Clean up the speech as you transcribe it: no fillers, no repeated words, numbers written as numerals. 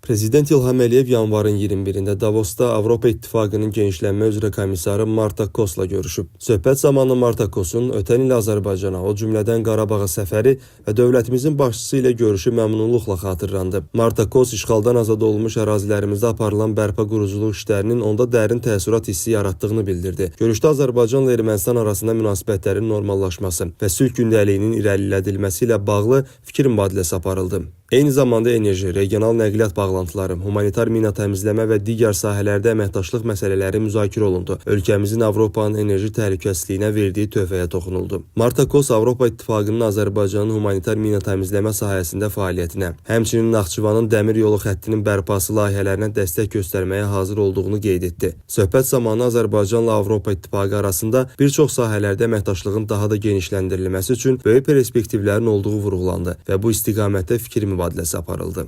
Prezident İlham Əliyev yanvarın 21-də Davosda Avropa İttifaqının genişlənmə üzrə komissarı Marta Kosla görüşüb. Söhbət zamanı Marta Kosun ötən il Azərbaycana, o cümlədən Qarabağa səfəri və dövlətimizin başçısı ilə görüşü məmnunluqla xatırlandı. Marta Kos işğaldan azad olunmuş ərazilərimizdə aparılan bərpa quruculuq işlərinin onda dərin təəssürat hissi yaratdığını bildirdi. Görüşdə Azərbaycanla Ermənistan arasında münasibətlərin normallaşması və sülh gündəliyinin irəlilədilməsi ilə bağlı fikir mübadiləsi aparıldı. Eyni zamanda enerji, regional nəqliyyat bağlantıları, humanitar mina təmizləmə və digər sahələrdə əməkdaşlıq məsələləri müzakirə olundu. Ölkəmizin Avropanın enerji təhlükəsizliyinə verdiyi töhfəyə toxunuldu. Marta Kos Avropa İttifaqının Azərbaycanın humanitar mina təmizləmə sahəsində fəaliyyətinə, həmçinin Naxçıvanın dəmir yolu xəttinin bərpası layihələrinə dəstək göstərməyə hazır olduğunu qeyd etdi. Söhbət zamanı Azərbaycanla Avropa İttifaqı arasında bir çox sahələrdə əməkdaşlığın daha da genişləndirilməsi üçün böyük perspektivlərin olduğu vurğulandı və bu istiqamətdə fikir mübadiləsi aparıldı.